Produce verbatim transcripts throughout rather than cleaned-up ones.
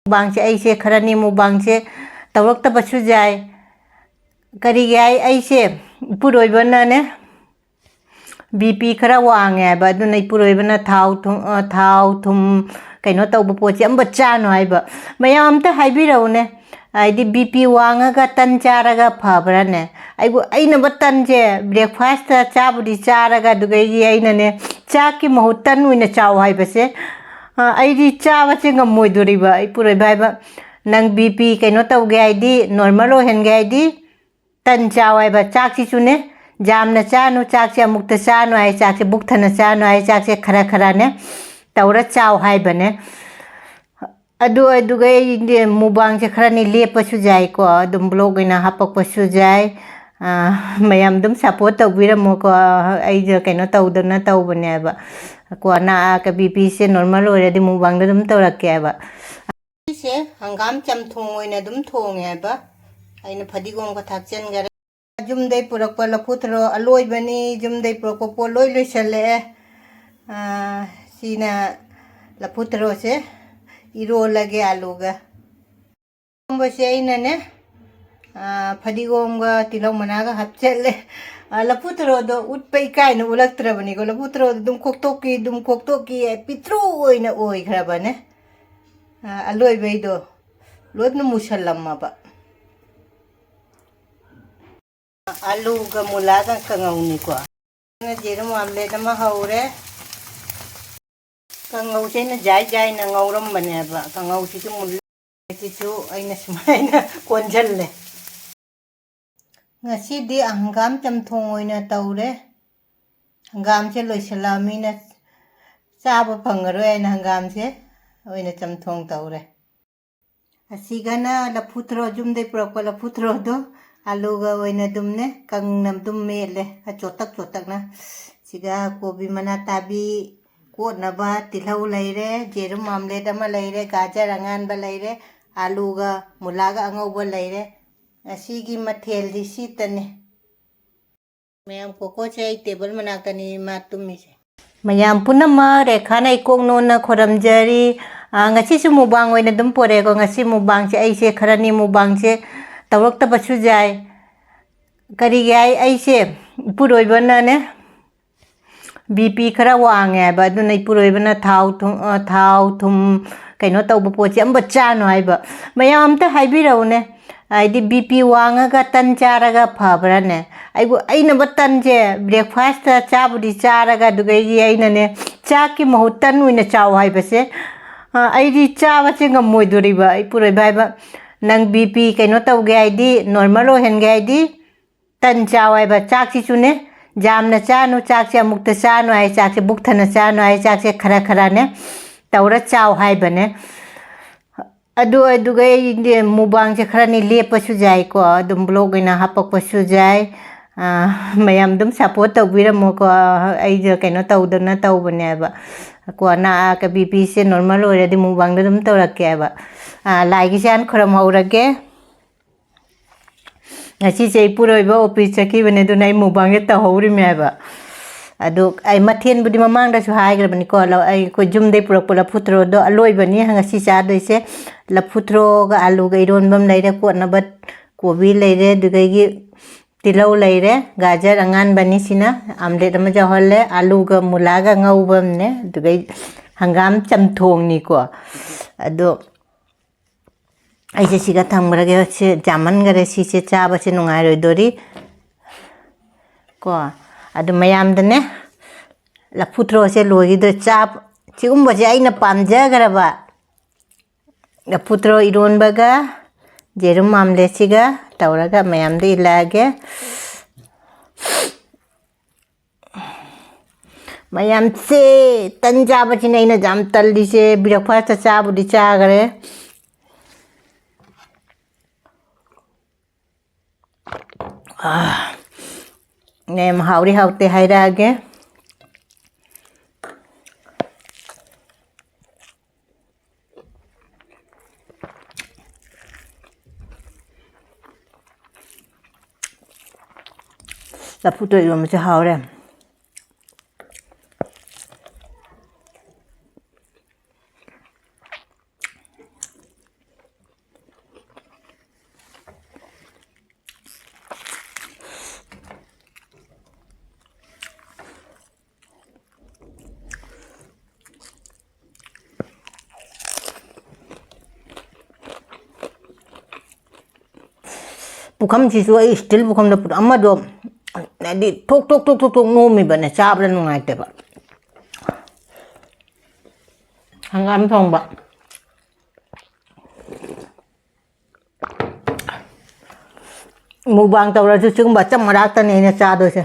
ꯃꯨꯛꯕꯥꯡꯁꯦ ꯑꯩꯁꯦ ꯈꯔꯅꯤ ꯃꯨꯛꯕꯥꯡꯁꯦ ꯇꯧꯔꯛꯇꯕꯁꯨ ꯌꯥꯏ꯫ ꯀꯔꯤꯒꯤ ꯍꯥꯏ, ꯑꯩꯁꯦ ꯏꯄꯨꯔꯣꯏꯕꯅꯅꯦ, ꯕꯤ ꯄꯤ ꯈꯔ ꯋꯥꯡꯉꯦ ꯍꯥꯏꯕ, ꯑꯗꯨꯅ ꯏꯄꯨꯔꯣꯏꯕꯅ ꯊꯥꯎ ꯊꯨꯝ, ꯑ, ꯊꯥꯎ ꯊꯨꯝ ꯀꯩꯅꯣ ꯇꯧꯕ ꯄꯣꯠꯁꯦ ꯑꯝꯕ ꯆꯥꯅꯨ ꯍꯥꯏꯕ꯫ ꯃꯌꯥꯝ ꯑꯝꯇ ꯍꯥꯏꯕꯤꯔꯛꯎꯅꯦ, ꯍꯥꯏꯗꯤ ꯕꯤ ꯄꯤ ꯋꯥꯡꯉꯒ ꯇꯟ ꯆꯥꯔꯒ ꯐꯕ꯭ꯔꯥꯅꯦ? ꯑꯩꯕꯨ, ꯑꯩꯅꯕ ꯇꯟꯁꯦ ꯕ꯭ꯔꯦꯛꯐꯥꯁꯇ ꯆꯥꯕꯨꯗꯤ ꯆꯥꯔꯒ, ꯑꯗꯨꯒ ꯑꯩꯒꯤ, ꯑꯩꯅꯅꯦ, ꯆꯥꯛꯀꯤ ꯃꯍꯨꯠ ꯇꯟ ꯑꯣꯏꯅ ꯆꯥꯎ ꯍꯥꯏꯕꯁꯦ, ꯑ, ꯑꯩꯗꯤ ꯆꯥꯕꯁꯦ ꯉꯝꯃꯣꯏꯗꯣꯔꯤꯕ꯫ ꯑꯩ ꯄꯨꯔꯣꯏꯕ ꯍꯥꯏꯕ, ꯅꯪ ꯕꯤ ꯄꯤ ꯀꯩꯅꯣ ꯇꯧꯒꯦ ꯍꯥꯏꯗꯤ, ꯅꯣꯔꯃꯦꯜ ꯑꯣꯏꯍꯟꯒꯦ ꯍꯥꯏꯗꯤ, ꯇꯟ ꯆꯥꯎ ꯍꯥꯏꯕ꯫ ꯆꯥꯛꯁꯤꯁꯨꯅꯦ, ꯌꯥꯝꯅ ꯆꯥꯅꯨ, ꯆꯥꯛꯁꯦ ꯑꯃꯨꯛꯇ ꯆꯥꯅꯨ ꯍꯥꯏ, ꯆꯥꯛꯁꯦ ꯕꯨꯛ ꯊꯟꯅ ꯆꯥꯅꯨ ꯍꯥꯏ, ꯆꯥꯛꯁꯦ ꯈꯔ ꯈꯔꯅꯦ ꯇꯧꯔ ꯆꯥꯎ ꯍꯥꯏꯕꯅꯦ꯫ ꯑꯗꯨ, ꯑꯗꯨꯒ ꯑꯩꯗꯤ ꯃꯨꯛꯕꯥꯡꯁꯦ ꯈꯔꯅꯤ ꯂꯦꯞꯄꯁꯨ ꯌꯥꯏꯀꯣ, ꯑꯗꯨꯝ ꯕ꯭ꯂꯣꯛ ꯑꯣꯏꯅ ꯍꯥꯄꯛꯄꯁꯨ ꯌꯥꯏ꯫ ꯑꯥ, ꯃꯌꯥꯝ ꯑꯗꯨꯝ ꯁꯞꯄꯣꯔꯠ ꯇꯧꯕꯤꯔꯝꯃꯣꯀꯣ, ꯑꯩꯁꯦ ꯀꯩꯅꯣ ꯇꯧꯗꯅ ꯇꯧꯕꯅꯦꯕ꯫ ꯀꯣꯟꯅ ꯕꯤ ꯄꯤꯁꯦ ꯅꯣꯔꯃꯦꯜ ꯑꯣꯏꯔꯗꯤ ꯃꯨꯛꯕꯥꯡꯗ ꯑꯗꯨꯝ ꯇꯧꯔꯛꯀꯦꯕ꯫ ꯁꯤꯁꯦ ꯍꯪꯒꯥꯝ ꯆꯝꯊꯣꯡ ꯑꯣꯏꯅ ꯑꯗꯨꯝ ꯊꯣꯡꯉꯦ ꯍꯥꯏꯕ꯫ ꯑꯩꯅ ꯐꯗꯤꯒꯣꯝꯒ ꯊꯥꯛꯆꯟꯈꯔꯦ꯫ ꯌꯨꯝꯗꯩ ꯄꯨꯔꯛꯄ ꯂꯐꯨ ꯊꯔꯣ ꯑꯂꯣꯏꯕꯅꯤ, ꯌꯨꯝꯗꯩ ꯄꯨꯔꯛꯄ ꯄꯣꯠ ꯂꯣꯏ ꯂꯣꯏꯁꯜꯂꯛꯑꯦ꯫ ꯑꯥ, ꯁꯤꯅ ꯂꯐꯨ ꯊꯔꯣꯁꯦ ꯏꯔꯣꯜꯂꯒꯦ ꯑꯂꯨꯒ꯫ ꯏꯔꯣꯝꯕꯁꯦ ꯑꯩꯅꯅꯦ, ꯑꯥ, ꯐꯗꯤꯒꯣꯝꯒ ꯇꯤꯜꯍꯧ ꯃꯅꯥꯒ ꯍꯥꯞꯆꯜꯂꯦ꯫ ꯑꯥ, ꯂꯐꯨ ꯊꯔꯣꯗꯣ ꯎꯠꯄ ꯏꯀꯥꯏꯅ ꯎꯠꯂꯛꯇ꯭ꯔꯕꯅꯤꯀꯣ꯫ ꯂꯐꯨ ꯊꯔꯣꯗꯣ ꯑꯗꯨꯝ ꯈꯣꯛꯇꯣꯛꯀꯤ, ꯑꯗꯨꯝ ꯈꯣꯛꯇꯣꯛꯀꯤ, ꯄꯤꯛꯇ꯭ꯔꯨ ꯑꯣꯏꯅ ꯑꯣꯏꯈ꯭ꯔꯕꯅꯦ꯫ ꯑꯥ, ꯑꯂꯣꯏꯕꯩꯗꯣ ꯂꯣꯏꯅ ꯃꯨꯁꯜꯂꯝꯃꯕ꯫ ꯑꯂꯨꯒ ꯃꯨꯂꯥꯒ ꯀꯥꯡꯉꯧꯅꯤꯀꯣ꯫ ꯌꯦꯔꯨꯝ ꯑꯣꯝꯂꯦꯠ ꯑꯃ ꯍꯧꯔꯦ꯫ ꯀꯥꯡꯉꯧꯁꯦ ꯑꯩꯅ ꯖꯥꯏ ꯖꯥꯏꯅ ꯉꯧꯔꯝꯕꯅꯦꯕ꯫ ꯀꯥꯡꯉꯧꯁꯤꯁꯨ ꯃꯨꯜꯂꯦ꯫ ꯁꯤꯁꯨ ꯑꯩꯅ ꯁꯨꯃꯥꯏꯅ ꯀꯣꯟꯁꯤꯜꯂꯦ꯫ ꯉꯁꯤꯗꯤ ꯍꯪꯒꯥꯝ ꯆꯝꯊꯣꯡ ꯑꯣꯏꯅ ꯇꯧꯔꯦ꯫ ꯍꯪꯒꯥꯝꯁꯦ ꯂꯣꯏꯁꯤꯜꯂꯛꯑꯃꯤꯅ ꯆꯥꯕ ꯐꯪꯉꯔꯣꯏ ꯍꯥꯏꯅ ꯍꯪꯒꯥꯝꯁꯦ ꯑꯣꯏꯅ ꯆꯝꯊꯣꯡ ꯇꯧꯔꯦ꯫ ꯑꯁꯤꯒꯅ ꯂꯐꯨ ꯊꯔꯣ, ꯌꯨꯝꯗꯩ ꯄꯨꯔꯛꯄ ꯂꯐꯨ ꯊꯔꯣꯗꯣ ꯑꯂꯨꯒ ꯑꯣꯏꯅ ꯑꯗꯨꯝꯅꯦ ꯀꯪꯅ ꯑꯗꯨꯝ ꯃꯦꯠꯂꯦ, ꯆꯣꯠꯇꯛ ꯆꯣꯠꯇꯛꯅ꯫ ꯁꯤꯒ ꯀꯣꯕꯤ ꯃꯅꯥ ꯇꯥꯕꯤ ꯀꯣꯠꯅꯕ ꯇꯤꯜꯍꯧ ꯂꯩꯔꯦ, ꯌꯦꯔꯨꯝ ꯑꯣꯝꯂꯦꯠ ꯑꯃ ꯂꯩꯔꯦ, ꯒꯥꯖꯔ ꯑꯉꯥꯟꯕ ꯂꯩꯔꯦ, ꯑꯂꯨꯒ ꯃꯨꯂꯥꯒ ꯑꯉꯧꯕ ꯂꯩꯔꯦ꯫ ꯉꯁꯤꯒꯤ ꯃꯊꯦꯜꯗꯤ ꯁꯤꯇꯅꯦ꯫ ꯃꯌꯥꯝ, ꯀꯣꯀꯣꯁꯦ ꯑꯩ ꯇꯦꯕꯜ ꯃꯅꯥꯛꯇꯅꯤ ꯃꯥ ꯇꯨꯝꯃꯤꯁꯦ꯫ ꯃꯌꯥꯝ ꯄꯨꯝꯅꯃꯛ ꯔꯦꯈꯥꯅ ꯏꯀꯣꯛ ꯅꯣꯟꯅ ꯈꯣꯏꯔꯝꯖꯔꯤ꯫ ꯑꯥ, ꯉꯁꯤꯁꯨ mukbang ꯑꯣꯏꯅ ꯑꯗꯨꯝ ꯄꯣꯔꯛꯑꯦꯀꯣ꯫ ꯉꯁꯤ mukbangꯁꯦ ꯑꯩꯁꯦ ꯈꯔꯅꯤ mukbangꯁꯦ ꯇꯧꯔꯛꯇꯕꯁꯨ ꯌꯥꯏ꯫ ꯀꯔꯤꯒꯤ ꯍꯥꯏ, ꯑꯩꯁꯦ ꯏꯄꯨꯔꯣꯏꯕꯅꯅꯦ, BP ꯈꯔ ꯋꯥꯡꯉꯦ ꯍꯥꯏꯕ, ꯑꯗꯨꯅ ꯏꯄꯨꯔꯣꯏꯕꯅ ꯊꯥꯎ ꯊꯨꯝ, ꯑ, ꯊꯥꯎ ꯊꯨꯝ ꯀꯩꯅꯣ ꯇꯧꯕ ꯄꯣꯠꯁꯦ ꯑꯝꯕ ꯆꯥꯅꯨ ꯍꯥꯏꯕ꯫ ꯃꯌꯥꯝ ꯑꯝꯇ ꯍꯥꯏꯕꯤꯔꯛꯎꯅꯦ, ꯍꯥꯏꯗꯤ BP ꯋꯥꯡꯉꯒ ꯇꯟ ꯆꯥꯔꯒ ꯐꯕ꯭ꯔꯥꯅꯦ? ꯑꯩꯕꯨ, ꯑꯩꯅꯕ ꯇꯟꯁꯦ breakfastꯇ ꯆꯥꯕꯨꯗꯤ ꯆꯥꯔꯒ, ꯑꯗꯨꯒꯩꯗꯤ ꯑꯩꯅꯅꯦ, ꯆꯥꯛꯀꯤ ꯃꯍꯨꯠ ꯇꯟ ꯑꯣꯏꯅ ꯆꯥꯎ ꯍꯥꯏꯕꯁꯦ, ꯑ, ꯑꯩꯗꯤ ꯆꯥꯕꯁꯦ ꯉꯝꯃꯣꯏꯗꯣꯔꯤꯕ꯫ ꯏꯄꯨꯔꯣꯏꯕ ꯍꯥꯏꯕ, "ꯅꯪ BP ꯀꯩꯅꯣ ꯇꯧꯒꯦ ꯍꯥꯏꯗꯤ, normal ꯑꯣꯏꯍꯟꯒꯦ ꯍꯥꯏꯗꯤ, ꯇꯟ ꯆꯥꯎ" ꯍꯥꯏꯕ꯫ ꯆꯥꯛꯁꯤꯁꯨꯅꯦ, ꯌꯥꯝꯅ ꯆꯥꯅꯨ, ꯆꯥꯛꯁꯦ ꯑꯃꯨꯛꯇ ꯆꯥꯅꯨ ꯍꯥꯏ, ꯆꯥꯛꯁꯦ ꯕꯨꯛ ꯊꯟꯅ ꯆꯥꯅꯨ ꯍꯥꯏ, ꯆꯥꯛꯁꯦ ꯈꯔ ꯈꯔꯅꯦ ꯇꯧꯔ ꯆꯥꯎ ꯍꯥꯏꯕꯅꯦ꯫ ꯑꯗꯨ, ꯑꯗꯨꯒ ꯑꯩꯗꯤ mukbangꯁꯦ ꯈꯔꯅꯤ ꯂꯦꯞꯄꯁꯨ ꯌꯥꯏꯀꯣ, ꯑꯗꯨꯝ vlog ꯑꯣꯏꯅ ꯍꯥꯄꯛꯄꯁꯨ ꯌꯥꯏ꯫ ꯑꯥ, ꯃꯌꯥꯝ ꯑꯗꯨꯝ support ꯇꯧꯕꯤꯔꯝꯃꯣꯀꯣ, ꯑꯩꯁꯦ ꯀꯩꯅꯣ ꯇꯧꯗꯅ ꯇꯧꯕꯅꯦꯕ꯫ ꯀꯣꯟꯅ, ꯑꯥ, BPꯁꯦ normal ꯑꯣꯏꯔꯗꯤ mukbangꯗ ꯑꯗꯨꯝ ꯇꯧꯔꯛꯀꯦꯕ꯫ ꯑꯥ, ꯂꯥꯏꯒꯤꯁꯦ ꯍꯥꯟꯅ ꯈꯨꯔꯨꯝꯍꯧꯔꯒꯦ꯫ ꯉꯁꯤꯁꯦ ꯏꯄꯨꯔꯣꯏꯕ office ꯆꯠꯈꯤꯕꯅꯦ, ꯑꯗꯨꯅ ꯑꯩ mukbangꯁꯦ ꯇꯧꯍꯧꯔꯤꯃꯦꯕ꯫ ꯑꯗꯨ ꯑꯩ ꯃꯊꯦꯜꯕꯨꯗꯤ ꯃꯃꯥꯡꯗꯁꯨ ꯍꯥꯏꯈ꯭ꯔꯕꯅꯤꯀꯣ, ꯂ-, ꯑꯩ, ꯑꯩꯈꯣꯏ ꯌꯨꯝꯗꯩ ꯄꯨꯔꯛꯄ ꯂꯐꯨ ꯊꯔꯣꯗꯣ ꯑꯂꯣꯏꯕꯅꯤ ꯉꯁꯤ ꯆꯥꯗꯣꯏꯁꯦ꯫ ꯂꯐꯨ ꯊꯔꯣꯒ ꯑꯂꯨꯒ ꯏꯔꯣꯟꯕ ꯑꯃ ꯂꯩꯔꯦ, ꯀꯣꯠꯅꯕ ꯀꯣꯕꯤ ꯂꯩꯔꯦ, ꯑꯗꯨꯗꯒꯤ ꯇꯤꯜꯍꯧ ꯂꯩꯔꯦ, ꯒꯥꯖꯔ ꯑꯉꯥꯟꯕꯅꯤ ꯁꯤꯅ, omelette ꯑꯃ ꯌꯥꯎꯍꯜꯂꯦ, ꯑꯂꯨꯒ ꯃꯨꯂꯥꯒ ꯉꯧꯕ ꯑꯃꯅꯦ, ꯑꯗꯨꯒ ꯍꯪꯒꯥꯝ ꯆꯝꯊꯣꯡꯅꯤꯀꯣ꯫ ꯑꯗꯣ ꯑꯩꯁꯦ ꯁꯤꯒ ꯊꯝꯈ꯭ꯔꯒꯦ, ꯁꯤ ꯌꯥꯝꯃꯟꯈꯔꯦ, ꯁꯤꯁꯦ ꯆꯥꯕꯁꯦ ꯅꯨꯡꯉꯥꯏꯔꯣꯏꯗꯣꯔꯤ ꯀꯣ꯫ ꯑꯗꯨ ꯃꯌꯥꯝꯗꯅꯦ, ꯂꯐꯨ ꯊꯔꯣꯁꯦ ꯂꯣꯏꯈꯤꯗꯣꯏ ꯆꯥ-, ꯁꯤꯒꯨꯝꯕꯁꯦ ꯑꯩꯅ ꯄꯥꯝꯖꯈ꯭ꯔꯕ꯫ ꯂꯐꯨ ꯊꯔꯣ ꯏꯔꯣꯟꯕꯒ ꯌꯦꯔꯨꯝ omelette ꯁꯤꯒ ꯇꯧꯔꯒ ꯃꯌꯥꯝꯗ ꯏꯜꯂꯛꯑꯒꯦ꯫ ꯃꯌꯥꯝꯁꯦ, ꯇꯟ ꯆꯥꯕꯁꯤꯅ ꯑꯩꯅ ꯌꯥꯝ ꯇꯜꯂꯤꯁꯦ꯫ Breakfastꯇ ꯆꯥꯕꯨꯗꯤ ꯆꯥꯈꯔꯦ꯫ ꯑꯥ, ꯃꯌꯥꯝ ꯍꯥꯎꯔꯤ ꯍꯥꯎꯇꯦ ꯍꯥꯏꯔꯛꯑꯒꯦ꯫ ꯂꯐꯨ ꯊꯔꯣ ꯏꯔꯣꯟꯕꯁꯦ ꯍꯥꯎꯔꯦ꯫ ꯄꯨꯈꯝꯁꯤꯁꯨ ꯑꯩ ꯏꯁꯇꯤꯜ ꯄꯨꯈꯝꯗ ꯄꯨ-, ꯑꯃꯗꯣ, ꯍꯥꯏꯗꯤ, ꯊꯣꯛ ꯊꯣꯛ ꯊꯣꯛ ꯊꯣꯛ ꯊꯣꯛ ꯅꯣꯝꯃꯤꯕꯅꯦ, ꯆꯥꯕꯗ ꯅꯨꯡꯉꯥꯏꯇꯦꯕ꯫ ꯍꯪꯒꯥꯝ ꯊꯣꯡꯕ꯫ ꯃꯨꯛꯕꯥꯡ ꯇꯧꯔꯁꯨ ꯁꯤꯒꯨꯝꯕ ꯑꯆꯝ ꯑꯔꯥꯛꯇꯅꯦ ꯑꯩꯅ ꯆꯥꯗꯣꯏꯁꯦ꯫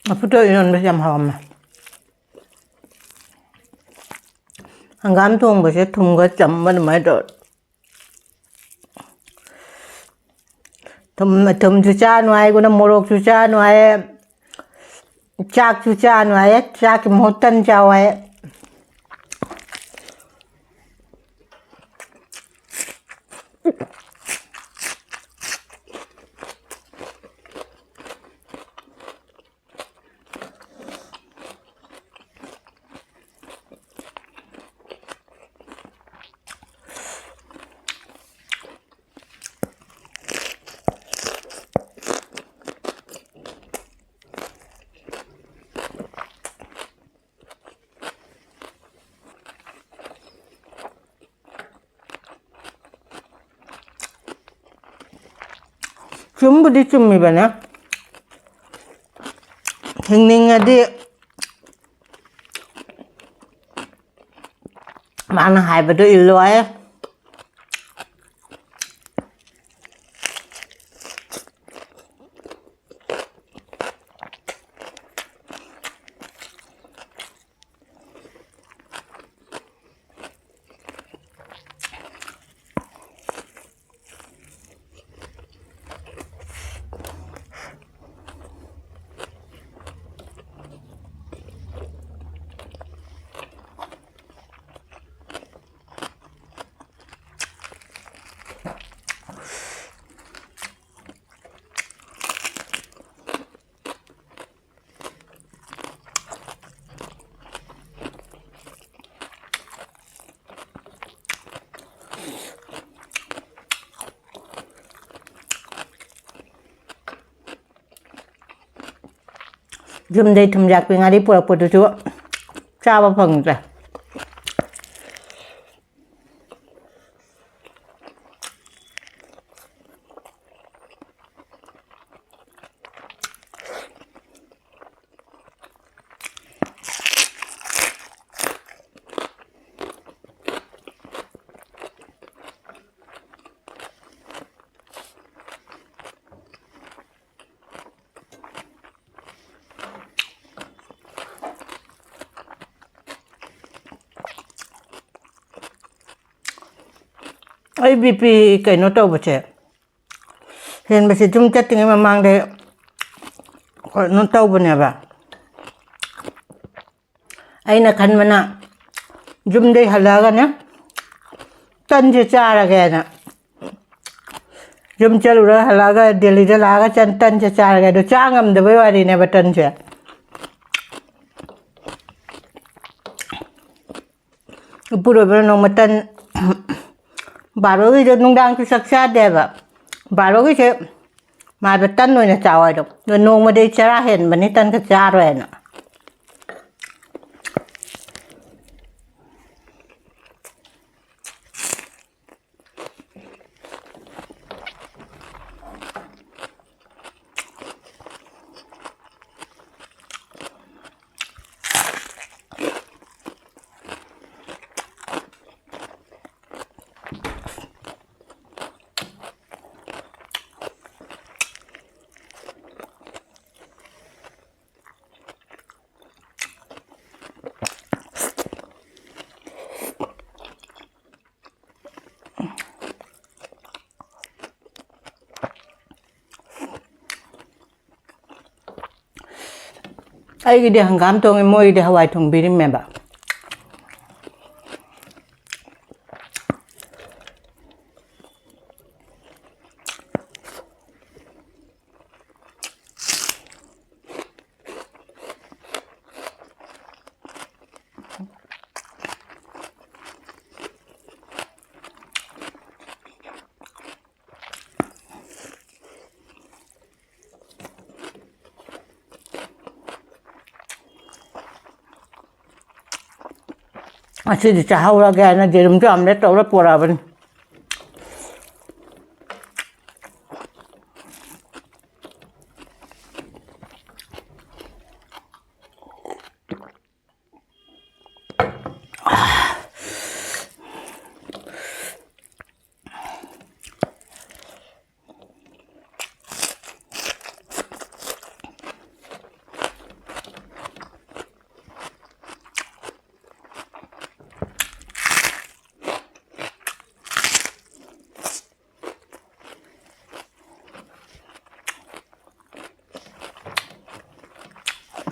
ꯂꯐꯨꯊꯔꯣ ꯏꯔꯣꯟꯕꯁꯦ ꯌꯥꯝ ꯍꯥꯎꯔꯝꯃꯦ꯫ ꯍꯪꯒꯥꯝ ꯊꯣꯡꯕꯁꯦ ꯊꯨꯝꯒ ꯆꯝꯕ ꯑꯗꯨꯃꯥꯏꯅ ꯇꯧꯔ꯫ ꯊꯨꯝ, ꯊꯨꯝꯁꯨ ꯆꯥꯅꯨ ꯍꯥꯏ, ꯑꯩꯉꯣꯟꯗ ꯃꯣꯔꯣꯛꯁꯨ ꯆꯥꯅꯨ ꯍꯥꯏ, ꯆꯥꯛꯁꯨ ꯆꯥꯅꯨ ꯍꯥꯏ, ꯆꯥꯛꯀꯤ ꯃꯍꯨꯠ ꯇꯟ ꯆꯥꯎ ꯍꯥꯏ꯫ ꯆꯨꯝꯕꯨꯗꯤ ꯆꯨꯝꯃꯤꯕꯅꯦ꯫ ꯍꯤꯡꯅꯤꯡꯉꯗꯤ ꯃꯥꯅ ꯍꯥꯏꯕꯗꯣ ꯏꯜꯂꯣ ꯍꯥꯏ꯫ ꯌꯨꯝꯗꯩ ꯊꯨꯝꯌꯥꯛꯄꯤ ꯉꯥꯔꯤ ꯄꯨꯔꯛꯄꯗꯨꯁꯨ ꯆꯥꯕ ꯐꯪꯗ꯭ꯔꯦ꯫ ꯑꯩ ꯕꯤ ꯄꯤ ꯀꯩꯅꯣ ꯇꯧꯕꯁꯦ, ꯍꯦꯟꯕꯁꯦ ꯌꯨꯝ ꯆꯠꯇ꯭ꯔꯤꯉꯩ ꯃꯃꯥꯡꯗ ꯀꯩꯅꯣ ꯇꯧꯕꯅꯦꯕ꯫ ꯑꯩꯅ ꯈꯟꯕꯅ, ꯌꯨꯝꯗꯩ ꯍꯜꯂꯛꯑꯒꯅꯦ ꯇꯟꯁꯦ ꯆꯥꯔꯒꯦꯅ꯫ ꯌꯨꯝ ꯆꯠꯂꯨꯔꯒ ꯍꯜꯂꯛꯑꯒ ꯗꯦꯜꯂꯤꯗ ꯂꯥꯛꯑꯒ ꯆꯟ-, ꯇꯟꯁꯦ ꯆꯥꯔꯒꯦ꯫ ꯑꯗꯣ ꯆꯥ ꯉꯝꯗꯕꯩ ꯋꯥꯔꯤꯅꯦꯕ ꯇꯟꯁꯦ꯫ ꯏꯄꯨꯔꯣꯏꯕꯅ ꯅꯣꯡꯃ ꯇꯟ, ꯕꯥꯔꯣꯒꯤꯗꯣ ꯅꯨꯡꯗꯥꯡꯁꯨ ꯆꯥꯛ ꯆꯥꯗꯦꯕ꯫ ꯕꯥꯔꯣꯒꯤꯁꯦ ꯃꯥꯗꯣ ꯇꯟ ꯑꯣꯏꯅ ꯆꯥꯎ ꯍꯥꯏꯗꯣ꯫ ꯑꯗꯣ ꯅꯣꯡꯃꯗꯤ ꯑꯩ ꯆꯔꯥ ꯍꯦꯟꯕꯅꯤ, ꯇꯟꯒ ꯆꯥꯔꯣꯏꯅ꯫ ꯑꯩꯒꯤꯗꯤ ꯍꯪꯒꯥꯝ ꯊꯣꯡꯉꯦ, ꯃꯣꯏꯒꯤꯗꯤ ꯍꯋꯥꯏ ꯊꯣꯡꯕꯤꯔꯝꯃꯦꯕ꯫ ꯉꯁꯤꯗꯤ ꯆꯥꯍꯧꯔꯒꯦ ꯍꯥꯏꯅ ꯌꯦꯔꯨꯝꯁꯨ omelette ꯇꯧꯔ ꯄꯨꯔꯛꯑꯕꯅꯤ꯫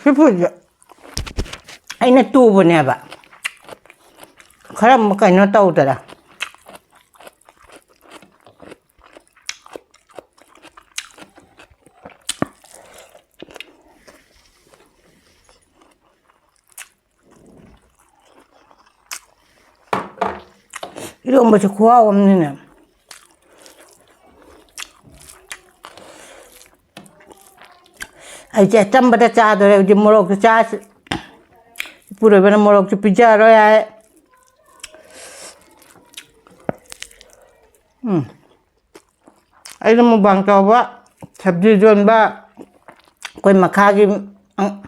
ꯁꯤ ꯐꯨꯠꯁꯦ ꯑꯩꯅ ꯇꯨꯕꯅꯦꯕ, ꯈꯔ ꯑꯃꯨꯛ ꯀꯩꯅꯣ ꯇꯧꯗꯅ꯫ ꯏꯔꯣꯝꯕꯁꯦ ꯈꯨꯍꯥꯎ ꯑꯃꯅꯤꯅꯦ꯫ ꯑꯩꯁꯦ ꯑꯆꯝꯕꯗ ꯆꯥꯗꯣꯔꯦ ꯍꯧꯖꯤꯛ, ꯃꯣꯔꯣꯛꯁꯨ ꯆꯥꯁꯤ꯫ ꯏꯄꯨꯔꯣꯏꯕꯅ ꯃꯣꯔꯣꯛꯁꯨ ꯄꯤꯖꯔꯣꯏ ꯍꯥꯏ꯫ ꯎꯝ꯫ ꯑꯩꯅ ꯃꯨꯛꯕꯥꯡ ꯇꯧꯕ, ꯁꯕꯖꯤ ꯌꯣꯟꯕ, ꯑꯩꯈꯣꯏ ꯃꯈꯥꯒꯤ, ꯑꯪ-,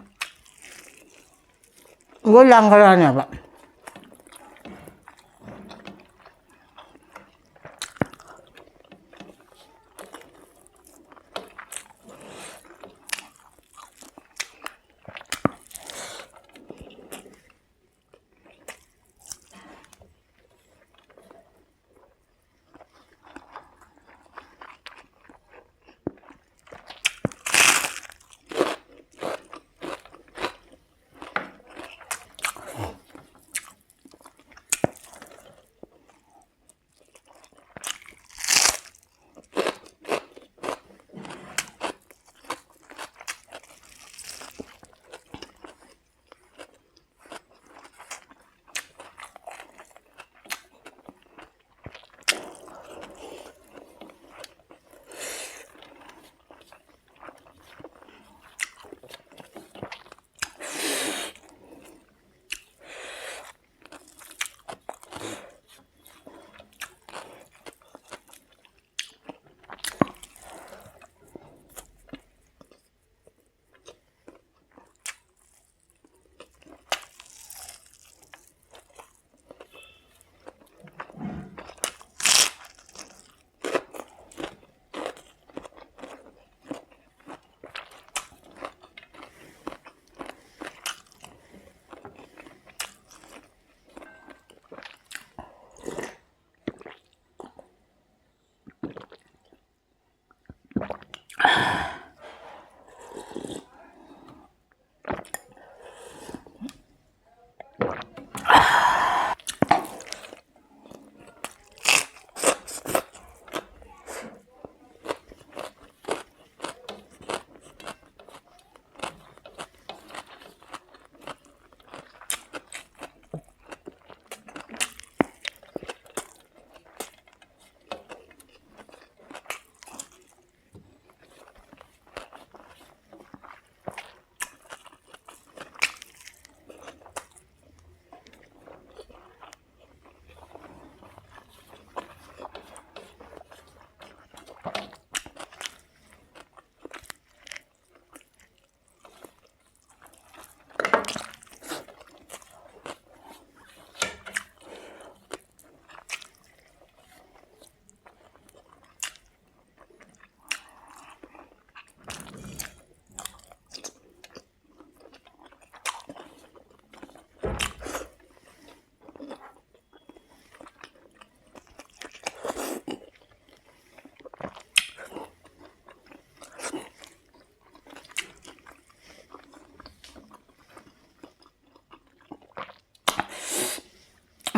ꯂꯣꯏ ꯂꯥꯡꯒꯔꯥꯅꯦꯕ꯫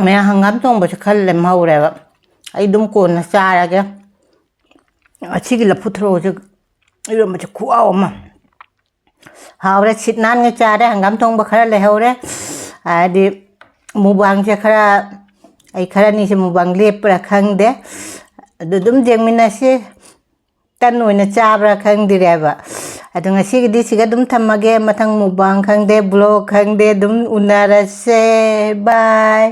ꯃꯌꯥꯝ ꯍꯪꯒꯥꯝ ꯊꯣꯡꯕꯁꯦ ꯈꯔ ꯂꯦꯝꯍꯧꯔꯦꯕ, ꯑꯩ ꯑꯗꯨꯝ ꯀꯣꯟꯅ ꯆꯥꯔꯒꯦ꯫ ꯑꯁꯤꯒꯤ ꯂꯐꯨ ꯊꯔꯣꯁꯦ ꯏꯔꯣꯟꯕꯁꯦ ꯈꯨꯍꯥꯎ ꯑꯃ꯫ ꯍꯥꯎꯔꯦ, ꯁꯤꯠ ꯅꯥꯟꯅ ꯆꯥꯔꯦ꯫ ꯍꯪꯒꯥꯝ ꯊꯣꯡꯕ ꯈꯔ ꯂꯩꯍꯧꯔꯦ꯫ ꯍꯥꯏꯗꯤ ꯃꯨꯛꯕꯥꯡꯁꯦ ꯈꯔ, ꯑꯩ ꯈꯔ ꯑꯅꯤꯁꯦ ꯃꯨꯛꯕꯥꯡ ꯂꯦꯞꯄ꯭ꯔꯥ ꯈꯪꯗꯦ꯫ ꯑꯗꯨ ꯑꯗꯨꯝ ꯌꯦꯡꯃꯤꯟꯅꯁꯤ꯫ ꯇꯟ ꯑꯣꯏꯅ ꯆꯥꯕ꯭ꯔꯥ ꯈꯪꯗ꯭ꯔꯦꯕ꯫ ꯑꯗꯣ ꯉꯁꯤꯒꯤꯗꯤ ꯁꯤꯒ ꯑꯗꯨꯝ ꯊꯝꯃꯒꯦ꯫ ꯃꯊꯪ ꯃꯨꯛꯕꯥꯡ ꯈꯪꯗꯦ, ꯕ꯭ꯂꯣꯒ ꯈꯪꯗꯦ, ꯑꯗꯨꯝ ꯎꯅꯔꯁꯦ꯫ ꯕꯥꯏ꯫